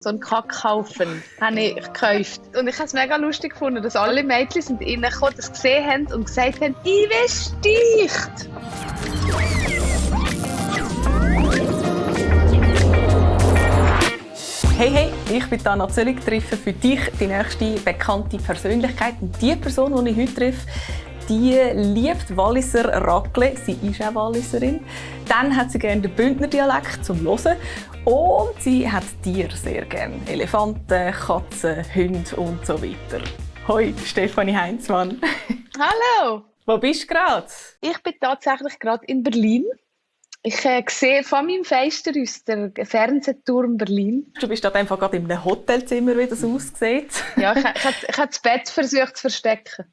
So einen Kackhaufen habe ich gekauft. Und ich habe es mega lustig gefunden, dass alle Mädchen sind reingekommen, das gesehen haben und gesagt haben, ich will sticht. Hey, ich bin Anna Zöllig, treffe für dich die nächste bekannte Persönlichkeit. Und die Person, die ich heute treffe, die liebt Walliser Raclette. Sie ist auch Walliserin. Dann hat sie gerne den Bündner Dialekt zum Hören. Und sie hat Tiere sehr gerne. Elefanten, Katzen, Hunde und so weiter. Hoi, Stefanie Heinzmann. Hallo! Wo bist du gerade? Ich bin tatsächlich gerade in Berlin. Ich sehe von meinem Fenster aus den Fernsehturm Berlin. Du bist gerade in einem Hotelzimmer, wie das aussieht. Ja, ich habe das Bett versucht zu verstecken.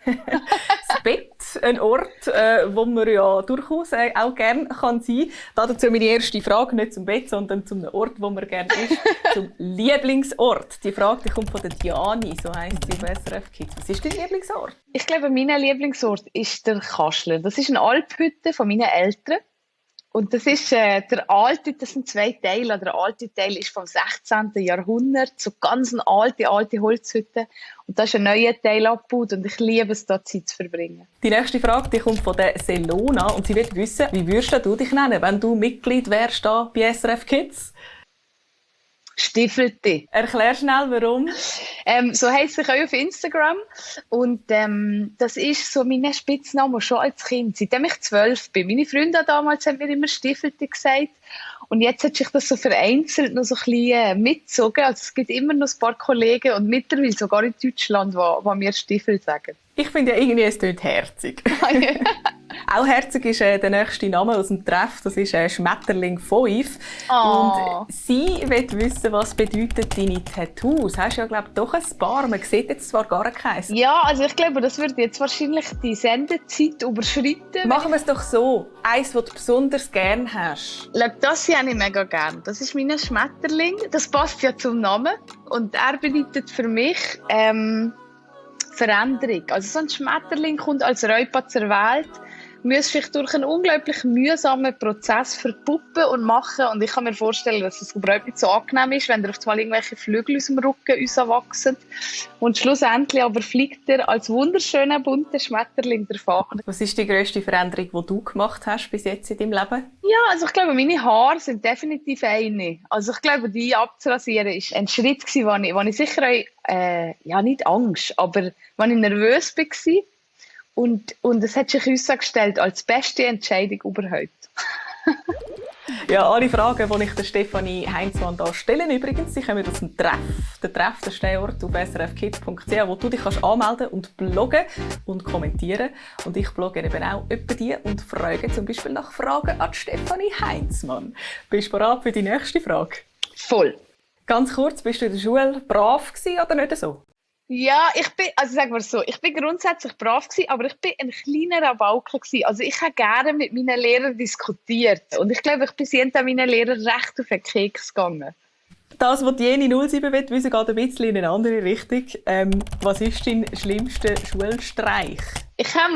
Das Bett, ein Ort, wo man ja durchaus auch gerne sein kann. Dazu meine erste Frage, nicht zum Bett, sondern zum Ort, wo man gerne ist, zum Lieblingsort. Die Frage die kommt von der Diani, so heisst sie auf SRF Kids. Was ist dein Lieblingsort? Ich glaube, mein Lieblingsort ist der Kaschler. Das ist eine Alphütte von meinen Eltern. Und das ist der alte, das sind zwei Teile. Der alte Teil ist vom 16. Jahrhundert, so ganz eine alte Holzhütte. Und da ist ein neuer Teil abgebaut und ich liebe es, da Zeit zu verbringen. Die nächste Frage die kommt von der Selona und sie will wissen, wie würdest du dich nennen, wenn du Mitglied wärst da bei SRF Kids? Stiefelte. Erklär schnell, warum. So heisst ich auch auf Instagram. Und das ist so mein Spitzname schon als Kind, seitdem ich 12 bin. Meine Freunde damals haben mir immer Stiefelte gesagt. Und jetzt hat sich das so vereinzelt noch so ein bisschen mitgezogen. Also es gibt immer noch ein paar Kollegen und mittlerweile sogar in Deutschland, die mir Stiefel sagen. Ich finde ja irgendwie, es klingt herzig. Auch herzig ist der nächste Name aus dem Treff, das ist Schmetterling 5. Oh. Und sie will wissen, was bedeutet deine Tattoos. Hast du ja, glaube ich, doch ein paar. Man sieht jetzt zwar gar keins. Ja, also ich glaube, das würde jetzt wahrscheinlich die Sendezeit überschreiten. Machen wir es doch so. Eins, das du besonders gerne hast. Schau, das habe ich mega gerne. Das ist mein Schmetterling. Das passt ja zum Namen. Und er bedeutet für mich Veränderung. Also so ein Schmetterling kommt als Räuber zur Welt, muss sich durch einen unglaublich mühsamen Prozess verpuppen und machen. Und ich kann mir vorstellen, dass es überhaupt nicht so angenehm ist, wenn auf einmal irgendwelche Flügel aus dem Rücken rauswachsen. Und schlussendlich aber fliegt er als wunderschöner, bunter Schmetterling davon. Was ist die grösste Veränderung, die du gemacht hast bis jetzt in deinem Leben? Ja, also ich glaube, meine Haare sind definitiv eine. Also ich glaube, die abzurasieren war ein Schritt, wo ich sicher auch, ja nicht Angst, aber wenn ich nervös war. Und es hat sich herausgestellt als beste Entscheidung überhaupt. Ja, alle Fragen, die ich der Stefanie Heinzmann da stelle, übrigens, die kommen aus dem Treff. Der Treff, das ist der Ort auf srfkids.ch, wo du dich anmelden und bloggen und kommentieren. Und ich blogge eben auch etwa die und frage zum Beispiel nach Fragen an Stefanie Heinzmann. Bist du bereit für die nächste Frage? Voll. Ganz kurz, bist du in der Schule brav gewesen oder nicht so? Ja, sagen wir so, ich bin grundsätzlich brav gewesen, aber ich bin ein kleinerer Balken gewesen. Also ich habe gerne mit meinen Lehrern diskutiert. Und ich glaube, ich bin jeden meinen Lehrern recht auf den Keks gegangen. Das, was Jenny 07 will, wissen, geht ein bisschen in eine andere Richtung. Was ist dein schlimmster Schulstreich? Ich habe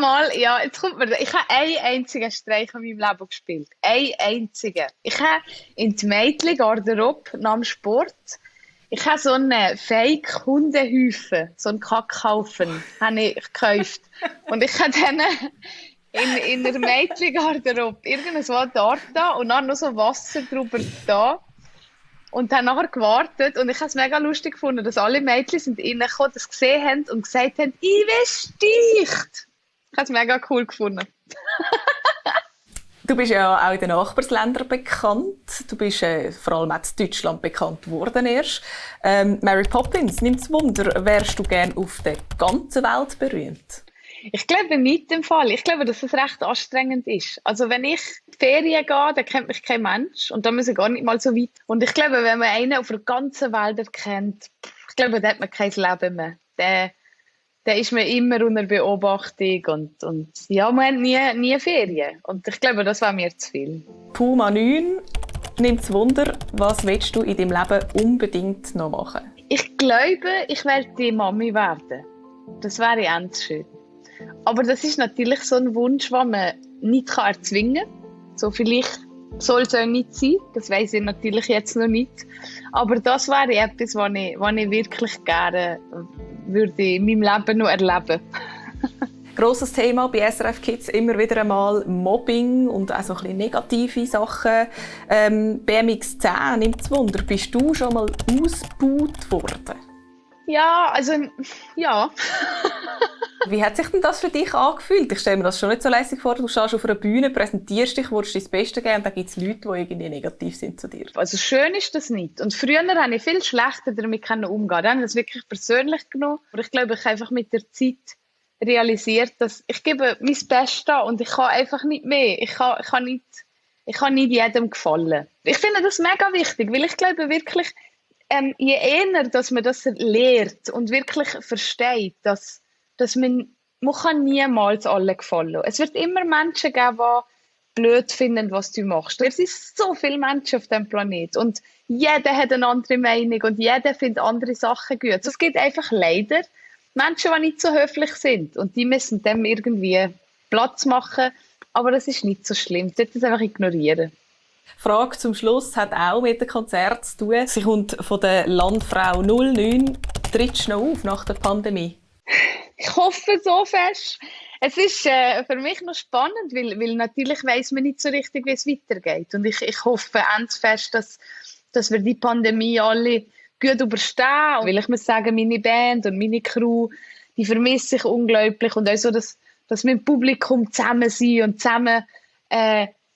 einen einzigen Streich in meinem Leben gespielt. Einen einzigen. Ich habe in die Mädchen-Garderobe nach dem Sport ich habe so einen Fake-Hundehaufen, so einen Kackhaufen, habe ich gekauft. Und ich habe dann in der Mädchen-Garderobe irgendwas dort da und dann noch so Wasser drüber da. Und dann nachher gewartet und ich habe es mega lustig gefunden, dass alle Mädchen sind reingekommen, das gesehen haben und gesagt haben, ich will sticht. Ich habe es mega cool gefunden. Du bist ja auch in den Nachbarländern bekannt. Du bist vor allem auch in Deutschland bekannt worden erst. Mary Poppins, nimmt's Wunder, wärst du gerne auf der ganzen Welt berühmt? Ich glaube nicht im Fall. Ich glaube, dass es recht anstrengend ist. Also wenn ich in die Ferien gehe, dann kennt mich kein Mensch und da muss ich gar nicht mal so weit. Und ich glaube, wenn man einen auf der ganzen Welt erkennt, ich glaube, da hat man kein Leben mehr. Da ist man immer unter Beobachtung und ja, man hat nie Ferien. Und ich glaube, das war mir zu viel. Puma 9, nimmt's Wunder, was willst du in deinem Leben unbedingt noch machen? Ich glaube, ich werde die Mami werden. Das wäre ganz schön. Aber das ist natürlich so ein Wunsch, den man nicht erzwingen kann. So vielleicht Soll es auch nicht sein, das weiss ich natürlich jetzt noch nicht. Aber das wäre etwas, was ich wirklich gerne würde in meinem Leben noch erleben. Grosses Thema bei SRF Kids immer wieder einmal Mobbing und auch so ein bisschen negative Sachen. BMX 10 nimmt es Wunder. Bist du schon mal ausgebuht worden? Ja, also ja. Wie hat sich denn das für dich angefühlt? Ich stelle mir das schon nicht so lässig vor. Du stehst auf einer Bühne, präsentierst dich, willst dein Bestes geben und dann gibt es Leute, die irgendwie negativ sind zu dir. Also schön ist das nicht. Und früher habe ich viel schlechter damit umgehen. Dann habe ich das wirklich persönlich genommen. Aber ich glaube, ich habe einfach mit der Zeit realisiert, dass ich gebe mein Bestes und ich kann einfach nicht mehr. Ich kann nicht jedem gefallen. Ich finde das mega wichtig, weil ich glaube wirklich, je eher, dass man das lehrt und wirklich versteht, dass man kann niemals allen gefallen. Es wird immer Menschen geben, die blöd finden, was du machst. Es sind so viele Menschen auf diesem Planeten und jeder hat eine andere Meinung und jeder findet andere Sachen gut. Es gibt einfach leider Menschen, die nicht so höflich sind und die müssen dem irgendwie Platz machen, aber das ist nicht so schlimm. Du solltest es einfach ignorieren. Frage zum Schluss hat auch mit dem Konzert zu tun. Sie kommt von der Landfrau 09. Trittst du noch auf nach der Pandemie? Ich hoffe so fest. Es ist für mich noch spannend, weil natürlich weiss man nicht so richtig, wie es weitergeht. Und ich hoffe ganz fest, dass wir die Pandemie alle gut überstehen. Weil ich muss sagen, meine Band und meine Crew, die vermisse ich unglaublich. Und auch so, dass wir im Publikum zusammen sind und zusammen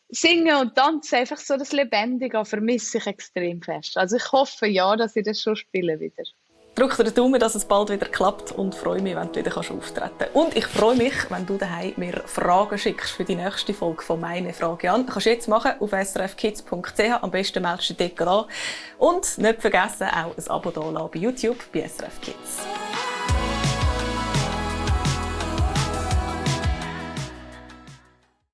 singen und tanzen, einfach so das Lebendige, vermisse ich extrem fest. Also ich hoffe ja, dass ich das schon spiele wieder. Drück dir den Daumen, dass es bald wieder klappt und freue mich, wenn du wieder auftreten kannst. Und ich freue mich, wenn du daheim mir Fragen schickst für die nächste Folge von «Meine Frage an». Das kannst du jetzt machen auf srfkids.ch. Am besten meldest du dich dort an. Und nicht vergessen, auch ein Abo da bei YouTube bei SRF Kids.